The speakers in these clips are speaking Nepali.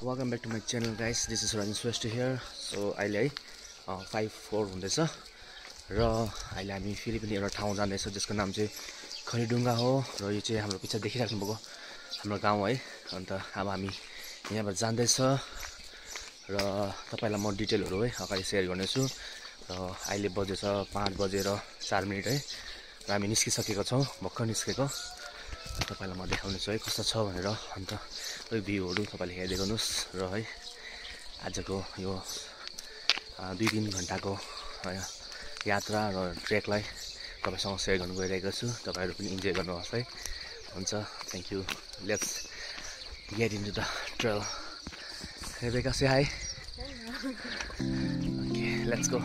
Welcome back to my channel guys. This is Ranjan Swest here. So अहिले है 5-4 हुँदैछ र अहिले हामी फेरि पनि एउटा ठाउँ जाँदैछ जसको नाम चाहिँ खरीडुङ्गा हो र यो चाहिँ हाम्रो पछि देखिराख्नु भएको हाम्रो गाउँ है। अन्त अब हामी यहाँबाट जाँदैछ र तपाईलाई म डिटेलहरु है अगाडि शेयर गर्नेछु। र अहिले बजेछ 5:04 है र हामी निस्किसकेका छौं। भर्खर निस्केको तपाईलाई म देखाउने छु है कस्तो छ भनेर। अन्त यो भ्यूहरु तपाईले हेर्दै गर्नुस् र है आजको यो 2-3 घण्टाको यात्रा र ट्रेकलाई तपाईसँग शेयर गर्न गइरहेको छु। तपाईहरु पनि इन्जोय गर्नुहोस् है। हुन्छ thank you. Let's get into the trail. Rebecca, say hi. Okay, let's go.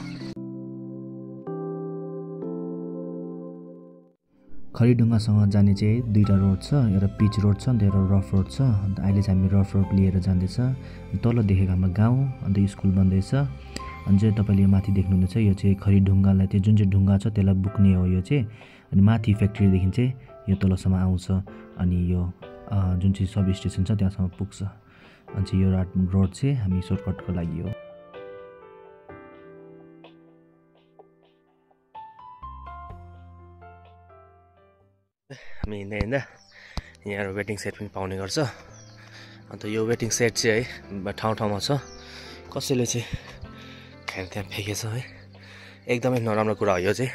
खरीडुङ्गासँग जाने चाहिँ दुईटा रोड छ, एउटा पिच रोड छ अन्त एउटा रफ रोड छ। अन्त अहिले चाहिँ हामी रफ रोड लिएर जाँदैछ। तल देखेको हाम्रो गाउँ अन्त स्कुल बन्दैछ। अनि चाहिँ तपाईले माथि देख्नुहुँदैछ यो चाहिँ खरीडुङ्गालाई त्यो जुन चाहिँ ढुङ्गा छ त्यसलाई बुक्ने हो यो चाहिँ। अनि माथि फ्याक्ट्रीदेखि चाहिँ यो तलसम्म आउँछ अनि यो जुन चाहिँ सब स्टेसन छ त्यहाँसम्म पुग्छ। अनि चाहिँ यो रोड चाहिँ हामी सर्टकटको लागि हो। हामी हिँड्दा यहाँ वेटिङ सेट पनि पाउने गर्छ। अन्त यो वेटिङ सेट चाहिँ है ठाउँ ठाउँमा छ। कसैले चाहिँ खान त्यहाँ फ्याँकेछ है। एकदमै नराम्रो कुरा हो यो चाहिँ।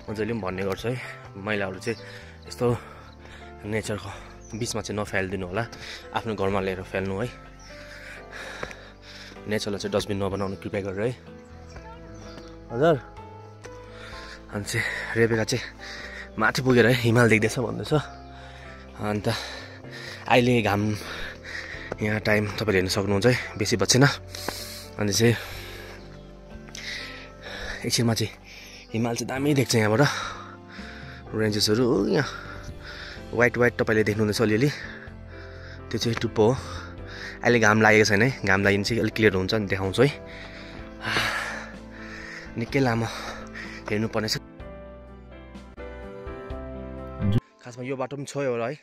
म जहिले पनि भन्ने गर्छु है मैलाहरू चाहिँ यस्तो नेचरको बीचमा चाहिँ नफाल्दिनु होला। आफ्नो घरमा ल्याएर फाल्नु है। नेचरलाई चाहिँ डस्टबिन नबनाउनु कृपया गरेर है। हजुर अनि चाहिँ रेबेका चाहिँ माथि पुगेर है हिमाल देख्दैछ भन्दैछ। अन्त अहिले घाम यहाँ टाइम तपाईले हेर्न सक्नुहुन्छ है बेसी बचेन। अनि चाहिँ एकछिनमा चाहिँ हिमाल चाहिँ दामी देख्छ यहाँबाट। रेन्जेसहरू यहाँ वाइट तपाईले देख्नुहुँदैछ अलिअलि त्यो चाहिँ टुप्पो हो। अहिले घाम लागेको छैन है। घाम लाग्यो चाहिँ अलिक क्लियर हुन्छ अनि देखाउँछु है। निकै लामो हेर्नुपर्ने छ। खासमा यो बाटो पनि छ एउटा है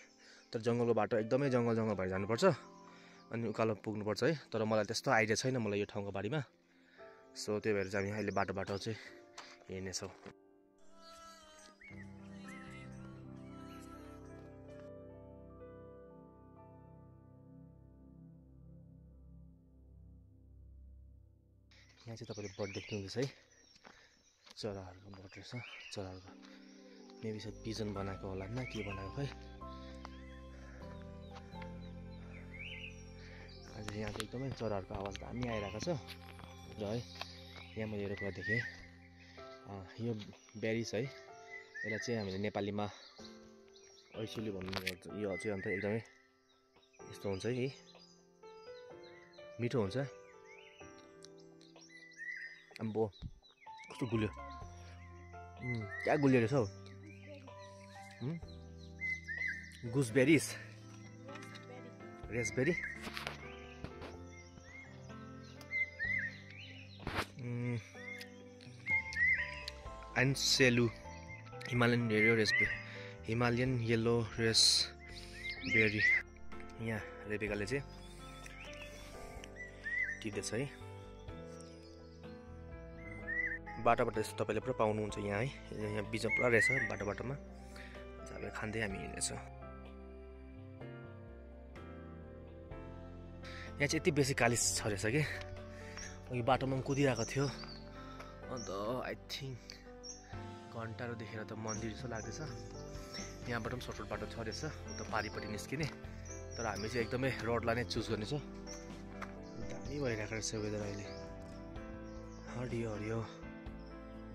तर जङ्गलको बाटो एकदमै जङ्गल भएर जानुपर्छ अनि उकालो पुग्नुपर्छ है। तर मलाई त्यस्तो आइडिया छैन मलाई यो ठाउँको बारेमा। सो त्यही भएर चाहिँ हामी अहिले बाटो चाहिँ हेर्नेछौँ। यहाँ चाहिँ तपाईले बर्ड देख्नुहुँदैछ है। चराहरूको बर्ड रहेछ। चराहरूको मेबी सायद पिजन बनाएको होला न के बनाएको खै। आज यहाँ चाहिँ एकदमै चराहरूको आवाज दामी आइरहेको छ र है यहाँ मैले एउटा कुरा देखेँ। यो बेरिस है यसलाई चाहिँ हामीले नेपालीमा ऐसुली भन्ने गर्छ यो चाहिँ। अन्त एकदमै यस्तो हुन्छ है मिठो हुन्छ। अम्बो कस्तो गुल्यो क्या गुल्यो रहेछ हौ। गुसबेरिस रेसबेरी एन्सेलु हिमालयन येलो रेसबेरी। यहाँ रेबेकाले चाहिँ टिप्दैछ है। बाटोबाट यस्तो तपाईँले पुरा पाउनुहुन्छ यहाँ है। यहाँ बिचमा पुरा रहेछ बाटोमा चाहिँ खाँदै हामी हिँड्नेछौँ। यहाँ चाहिँ यति बेसी कालिस छ रहेछ कि अघि बाटोमा पनि कुदिरहेको थियो। अन्त आई थिङ्क घन्टाहरू देखेर त मन्दिर जस्तो लाग्दैछ। यहाँबाट पनि सर्टकट बाटो छ रहेछ उता पारिपट्टि निस्किने। तर हामी चाहिँ एकदमै रोडलाई नै चुज गर्नेछौँ। दामी भइरहेको रहेछ वेदर अहिले। हरियो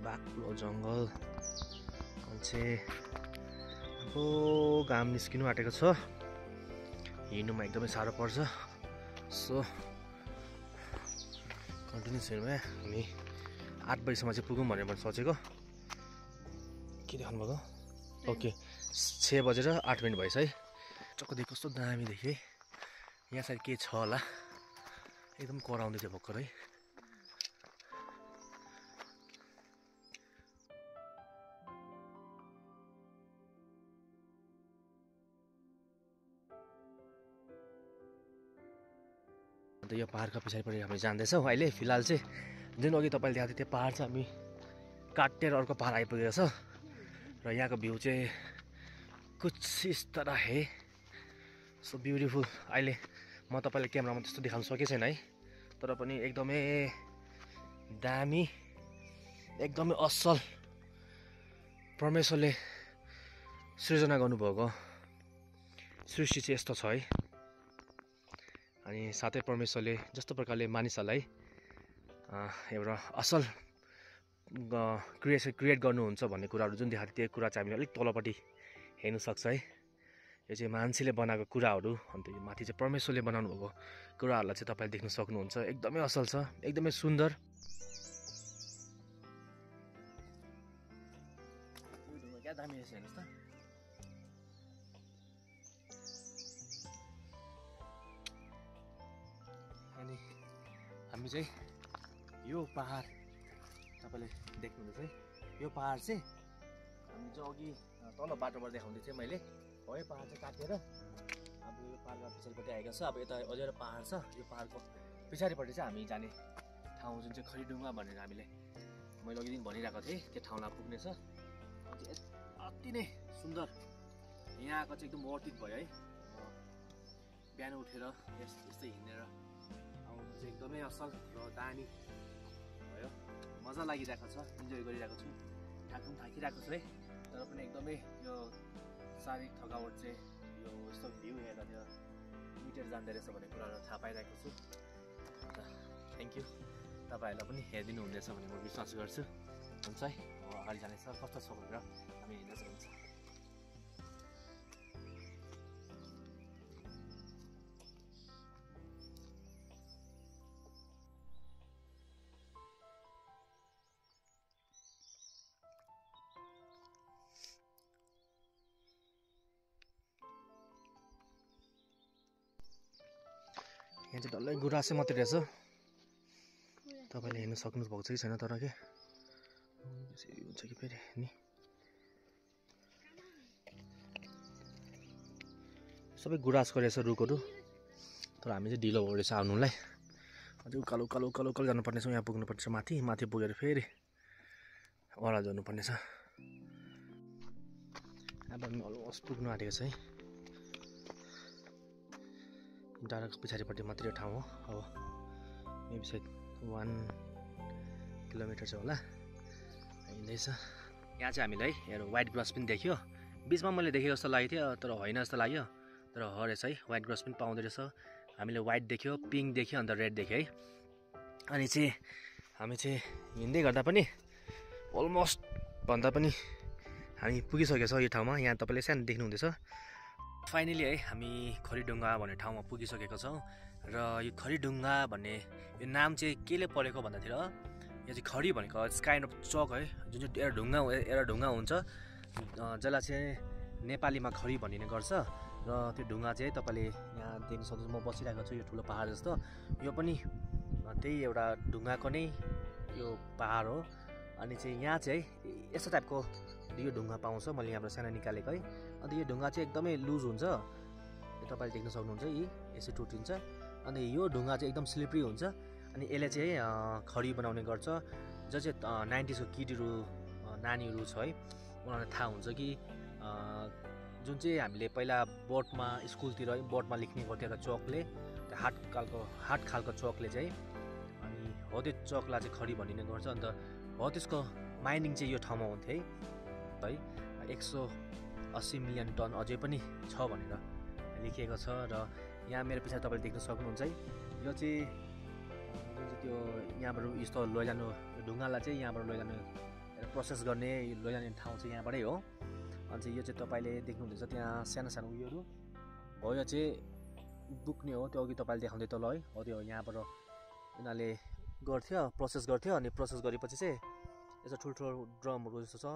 बाक्लो जङ्गल मान्छे अब घाम निस्किनु आँटेको छ। हिँड्नुमा एकदमै साह्रो पर्छ। सो कन्टिन्युस हिँड्नुमा हामी 8 बजीसम्म चाहिँ पुगौँ भनेर मैले सोचेको। के देखाउनु भएको? ओके 6:08 भएछ है। चक्क देख कस्तो दामी देखेँ। यहाँ सायद के छ होला। एकदम कराउँदै थियो भर्खर है। यो पहाडको पछाडिपट्टि हामी जाँदैछौँ अहिले फिलहाल चाहिँ जुन अघि तपाईँले देखाएको थियो त्यो पहाड चाहिँ हामी काटेर अर्को पहाड आइपुगेको छ र यहाँको भ्यू चाहिँ कुछ इस तरह है सो ब्युटिफुल। अहिले म तपाईँलाई क्यामेरामा त्यस्तो देखाउन सकेको छैन है, तर पनि एकदमै दामी एकदमै असल परमेश्वरले सृजना गर्नुभएको सृष्टि चाहिँ यस्तो छ है। अनि साथै परमेश्वरले जस्तो प्रकारले मानिसहरूलाई एउटा असल क्रिएट गर्नुहुन्छ भन्ने कुराहरू जुन देखाएको त्यो कुरा चाहिँ हामीले अलिक तलपट्टि हेर्नु सक्छ है। यो चाहिँ मान्छेले बनाएको कुराहरू, अन्त यो माथि चाहिँ परमेश्वरले बनाउनु भएको कुराहरूलाई चाहिँ तपाईँले देख्न सक्नुहुन्छ। एकदमै असल छ, एकदमै सुन्दर। क्या दामी रहेछ हेर्नुहोस् त। अनि हामी चाहिँ यो पहाड तपाईँले देख्नुहुँदैछ है, यो पहाड चाहिँ हामी चाहिँ अघि तल बाटोबाट देखाउँदै थिएँ मैले। हो यो पहाड चाहिँ काटेर अब यो पहाडको पछाडिपट्टि आएको छ। अब यता अझै एउटा पहाड छ, यो पहाडको पछाडिपट्टि चाहिँ हामी जाने ठाउँ जुन चाहिँ खरीडुङ्गा भनेर हामीले मैले अघि दिन भनिरहेको थिएँ त्यो ठाउँलाई पुग्नेछ। अति नै सुन्दर यहाँको चाहिँ एकदम वर्थित भयो है। बिहान उठेर यस्तै हिँडेर आउनु चाहिँ एकदमै असल र दामी भयो, मजा लागिरहेको छ, इन्जोय गरिरहेको छु। थाक्नु थाकिरहेको छु है, तर पनि एकदमै यो शारीरिक थकावट चाहिँ यो यस्तो भ्यू हेर्दा त्यो मिटेर जाँदो रहेछ भन्ने कुराहरू थाहा पाइरहेको छु। अन्त थ्याङ्क यू, तपाईँहरूलाई पनि हेरिदिनु हुँदैछ भन्ने म विश्वास गर्छु। हुन्छ है, अगाडि जानेछ कस्तो छ भनेर हामी हिँड्न सक्नुहुन्छ। यहाँ चाहिँ डल्लै गुराँसै मात्रै रहेछ, तपाईँले हेर्नु सक्नुभएको छ कि छैन, तर के हुन्छ कि फेरि नि सबै गुराँसको रहेछ रुखहरू। तर हामी चाहिँ ढिलो भयो रहेछ आउनुलाई, अझै उकालो उकालो उकालो उकालो जानुपर्ने छ। यहाँ पुग्नुपर्ने छ माथि, माथि पुगेर फेरि ओह्रालो जानुपर्ने छ। अब हामी अलमोस्ट पुग्नु आँटेको छ है, डाँडाको पछाडिपट्टि मात्रै ठाउँ हो। अब मेबी सायद 1 किलोमिटर चाहिँ होला हिँड्दैछ। यहाँ चाहिँ हामीलाई हेर वाइट ग्रास पनि देख्यो, बिचमा मैले देखेको जस्तो लागेको थियो तर होइन जस्तो लाग्यो, तर हो रहेछ है। वाइट ग्रास पनि पाउँदो रहेछ। हामीले वाइट देख्यो, पिङ्क देख्यो, अन्त रेड देख्यो है। अनि चाहिँ हामी चाहिँ हिँड्दै गर्दा पनि अलमोस्ट भन्दा पनि हामी पुगिसकेको छ यो ठाउँमा। यहाँ तपाईँले सानो देख्नुहुँदैछ। फाइनली है हामी खरीडुङ्गा भन्ने ठाउँमा पुगिसकेको छौँ। र यो खरीडुङ्गा भन्ने यो नाम चाहिँ केले परेको भन्दाखेरि यो चाहिँ खरी भनेको इट्स काइन्ड अफ चक है, जुन चाहिँ एउटा ढुङ्गा हुन्छ जसलाई चाहिँ नेपालीमा खरी भनिने गर्छ। र त्यो ढुङ्गा चाहिँ तपाईँले यहाँ देख्न सक्नुहुन्छ। म बसिरहेको छु यो ठुलो पहाड जस्तो, यो पनि त्यही एउटा ढुङ्गाको नै यो पहाड हो। अनि चाहिँ यहाँ चाहिँ यस्तो टाइपको यो ढुङ्गा पाउँछ, मैले यहाँबाट सानो निकालेको है। अन्त यो ढुङ्गा चाहिँ एकदमै लुज हुन्छ, यो तपाईँले देख्न सक्नुहुन्छ यी यसै टुटिन्छ। अनि यो ढुङ्गा चाहिँ एकदम स्लिपरी हुन्छ। अनि यसले चाहिँ खडी बनाउने गर्छ। जो चाहिँ 90s को किडहरू नानीहरू छ है, उनीहरूलाई थाहा हुन्छ कि जुन चाहिँ हामीले पहिला बोर्डमा स्कुलतिर बोर्डमा लेख्ने गर्थ्यो एउटा चकले, त्यो हाट खालको चकले चाहिँ, अनि हो त्यो चकलाई चाहिँ खडी भनिने गर्छ। अन्त हो त्यसको माइनिङ चाहिँ यो ठाउँमा हुन्थ्यो है 180 मिलियन टन अझै पनि छ भनेर लेखिएको छ। र यहाँ मेरो पछाडि तपाईँले देख्न सक्नुहुन्छ है, यो चाहिँ जुन चाहिँ त्यो यहाँबाट यस्तो लैजानु ढुङ्गालाई चाहिँ यहाँबाट लैजानु प्रोसेस गर्ने लैजाने ठाउँ चाहिँ यहाँबाटै हो। अनि चाहिँ यो चाहिँ तपाईँले देख्नुहुँदैछ त्यहाँ सानो सानो उयोहरू हो, यो चाहिँ बुक्ने हो। त्यो अघि तपाईँले देखाउँदै तल है, हो त्यो यहाँबाट यिनीहरूले गर्थ्यो प्रोसेस गर्थ्यो। अनि प्रोसेस गरेपछि चाहिँ यसो ठुल्ठुलो ड्रमहरू जस्तो छ,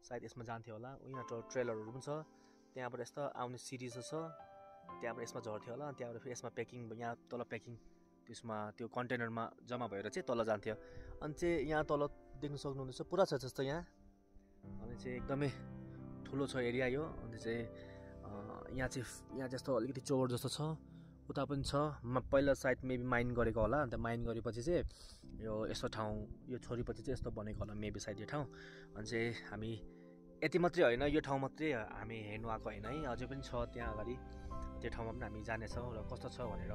सायद यसमा जान्थ्यो होला। यिनीहरू ट्रेलरहरू पनि छ, त्यहाँबाट यस्तो आउने सिरिज छ, त्यहाँबाट यसमा झर्थ्यो होला। त्यहाँबाट फेरि यसमा प्याकिङ, यहाँ तल प्याकिङ त्यसमा त्यो कन्टेनरमा जम्मा भएर चाहिँ तल जान्थ्यो। अनि चाहिँ यहाँ तल देख्न सक्नुहुँदैछ पुरा छ जस्तो यहाँ। अनि चाहिँ एकदमै ठुलो छ एरिया यो। अनि चाहिँ यहाँ जस्तो अलिकति चौर जस्तो छ, उता पनि छ पहिला सायद मेबी माइन गरेको होला अन्त माइन गरेपछि चाहिँ यो यस्तो ठाउँ यो छोडेपछि चाहिँ यस्तो बनेको होला मेबी सायद यो ठाउँ अनि चाहिँ हामी यति मात्रै होइन यो ठाउँ मात्रै हामी हेर्नु आएको होइन है अझै पनि छ त्यहाँ अगाडि त्यो ठाउँमा पनि हामी जानेछौँ र कस्तो छ भनेर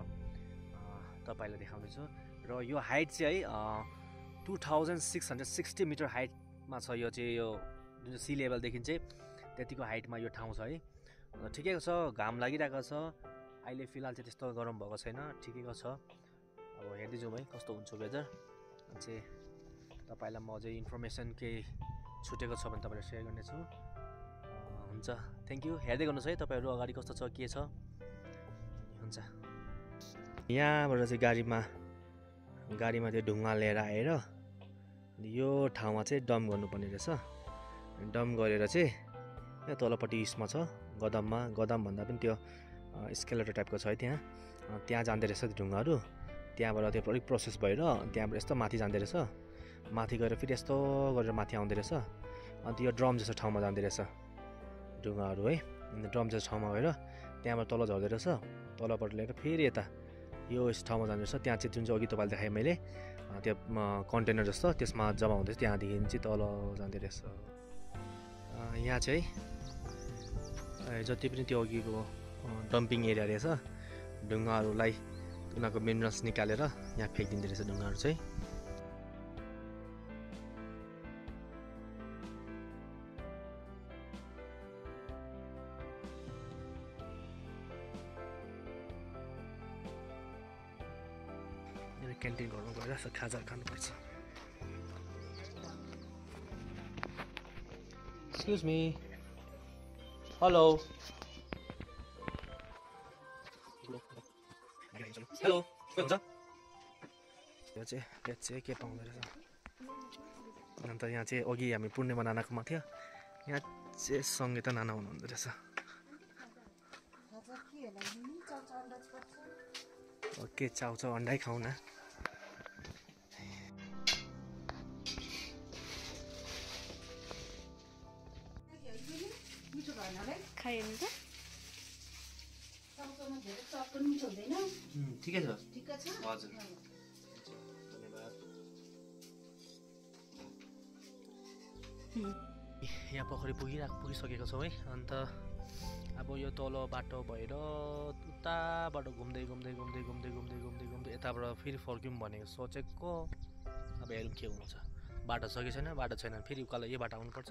तपाईँलाई देखाउनेछु र यो हाइट चाहिँ है 2660 मिटर हाइटमा छ यो चाहिँ यो जुन सी लेभलदेखि चाहिँ त्यतिको हाइटमा यो ठाउँ छ है ठिकैको छ घाम लागिरहेको छ अहिले फिलहाल चाहिँ त्यस्तो गरम भएको छैन ठिकैको छ अब हेर्दै जाउँ है कस्तो हुन्छ वेदर अनि चाहिँ तपाईँलाई म अझै इन्फर्मेसन केही छुटेको छ भने तपाईँलाई सेयर गर्नेछु हुन्छ थ्याङ्क यू हेर्दै गर्नुहोस् है तपाईँहरू अगाडि कस्तो छ के छ हुन्छ यहाँबाट चाहिँ गाडीमा त्यो ढुङ्गा लिएर आएर यो ठाउँमा चाहिँ डम्प गर्नुपर्ने रहेछ डम्प गरेर चाहिँ यहाँ तलपट्टि यसमा छ गदाम भन्दा पनि त्यो स्केलेटर टाइपको छ है त्यहाँ जाँदो रहेछ त्यो ढुङ्गाहरू त्यहाँबाट त्यो अलिक प्रोसेस भएर त्यहाँबाट यस्तो माथि जाँदो रहेछ माथि गएर फेरि यस्तो गरेर माथि आउँदो रहेछ अन्त यो ड्रम जस्तो ठाउँमा जाँदो रहेछ ढुङ्गाहरू है अन्त ड्रम जस्तो ठाउँमा गएर त्यहाँबाट तल झर्दो रहेछ तलबाट लिएर फेरि यता यो ठाउँमा जाँदो रहेछ त्यहाँ चाहिँ जुन चाहिँ अघि तपाईँले देखाएँ मैले त्यो कन्टेनर जस्तो त्यसमा जम्मा हुँदैछ त्यहाँदेखि चाहिँ तल जाँदो रहेछ यहाँ चाहिँ जति पनि त्यो अघिको डम्पिङ एरिया रहेछ ढुङ्गाहरूलाई उनीहरूको मिनरल्स निकालेर यहाँ फ्याँकिदिँदो रहेछ ढुङ्गाहरू चाहिँ क्यान्टिन घरमा गएर खाजाहरू खानुपर्छ एक्सक्युज मी हेलो हेलो के हुन्छ यो चाहिँ के पाउँदो रहेछ अन्त यहाँ चाहिँ अघि हामी पूर्णिमा नानाकोमा थियो यहाँ चाहिँ सङ्गीता नाना हुनुहुँदो रहेछ ओके चाउचाउ अन्डै खाऊ न खाइहाल्नु त ठिकै छ हजुर धन्यवाद यहाँ पोखरी पुगिसकेको छौँ है अन्त अब यो तल बाटो भएर उताबाट घुम्दै यताबाट फेरि फर्क्यौँ भनेको सोचेको अब हेरौँ के हुन्छ बाटो छ कि छैन बाटो छैन फेरि उकालो यो बाटो आउनुपर्छ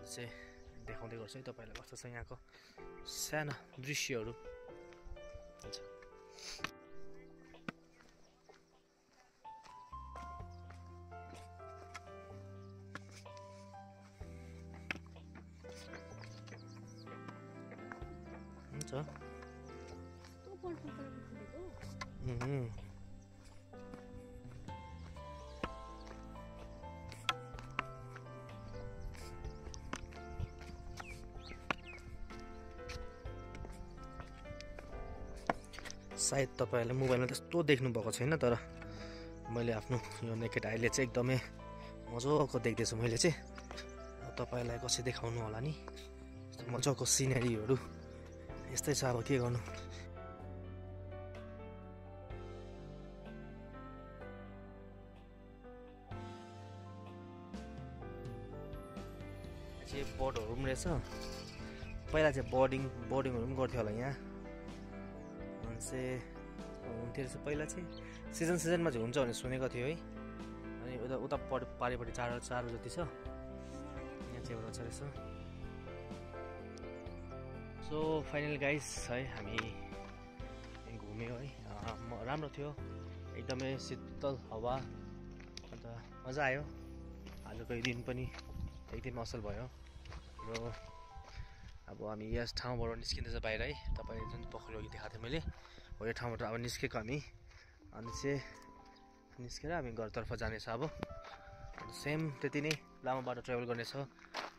चाहिँ देखाउँदै गर्छु है तपाईँलाई कस्तो छ यहाँको सानो दृश्यहरू हुन्छ सायद तपाईँहरूले मोबाइलमा त्यस्तो देख्नु भएको छैन तर मैले आफ्नो यो नेकेड आईले चाहिँ एकदमै मजाको देख्दैछु मैले चाहिँ तपाईँलाई कसरी देखाउनु होला नि मजाको सिनेरीहरू यस्तै छ अब के गर्नु चाहिँ बोर्डहरू पनि रहेछ पहिला चाहिँ बोर्डिङहरू पनि गर्थ्यो होला यहाँ चाहिँ हुन्थ्यो रहेछ पहिला चाहिँ सिजनमा चाहिँ हुन्छ भनेर सुनेको थियो है अनि उता पारिपट्टि चारो जति छ यहाँ चाहिँ एउटा छ रहेछ सो फाइनल गाइस है हामी घुम्यौँ है राम्रो थियो एकदमै शीतल हावा अन्त मजा आयो आजको दिन पनि एकदमै असल भयो र अब हामी यस ठाउँबाट निस्किँदैछ बाहिर है तपाईँ जुन पोखरी अघि देखाएको थिएँ मैले हो यो ठाउँबाट अब निस्केको हामी अनि चाहिँ निस्केर हामी घरतर्फ जानेछ अब सेम त्यति नै लामो बाटो ट्राभल गर्नेछ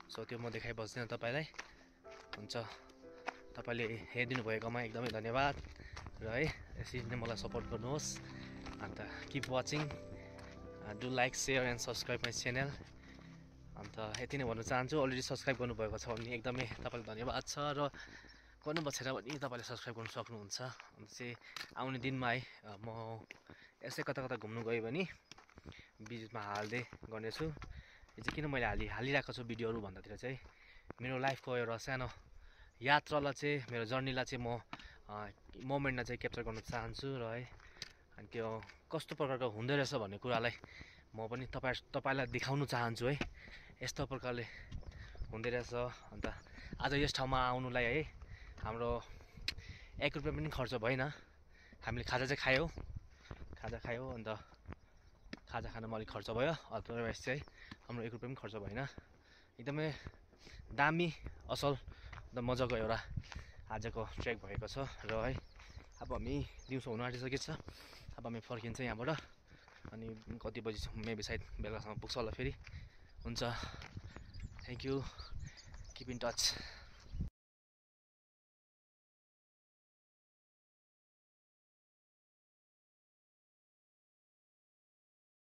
सो त्यो म देखाइबस्दिनँ तपाईँलाई हुन्छ तपाईँले हेरिदिनु भएकोमा एकदमै धन्यवाद र है यसरी नै मलाई सपोर्ट गर्नुहोस् अन्त keep watching do like share and subscribe my channel अन्त यति नै भन्न चाहन्छु अलरेडी सब्सक्राइब गर्नुभएको छ भने एकदमै तपाईँलाई धन्यवाद छ र गर्नुभएको छैन भने तपाईँले सब्सक्राइब गर्नु सक्नुहुन्छ। अन्त चाहिँ आउने दिनमा है म यसै कता कता घुम्नु गयो भने बिचमा हाल्दै गर्नेछु। यो चाहिँ किन मैले हालिरहेको छु भिडियोहरू भन्दातिर चाहिँ मेरो लाइफको एउटा सानो यात्रालाई चाहिँ मेरो जर्नीलाई चाहिँ म मोमेन्टमा चाहिँ क्याप्चर गर्न चाहन्छु र है अनि त्यो कस्तो प्रकारको हुँदो रहेछ भन्ने कुरालाई म पनि तपाईँलाई देखाउन चाहन्छु है। यस्तो प्रकारले हुँदै रहेछ। अन्त आज यस ठाउँमा आउनुलाई है हाम्रो 1 रुपियाँ पनि खर्च भएन। हामीले खाजा चाहिँ खायो अन्त खाजा खानमा अलिक खर्च भयो। अदरवाइज चाहिँ हाम्रो 1 रुपियाँ पनि खर्च भएन। एकदमै दामी असल र मजाको एउटा आजको ट्रेक भएको छ र है अब हामी दिउँसो हुन आँटिसकेको छ। अब हामी फर्किन्छ यहाँबाट अनि कति बजीसम्म मेबी सायद बेलुकासम्म पुग्छ होला फेरि। हुन्छ, thank you, keep in touch.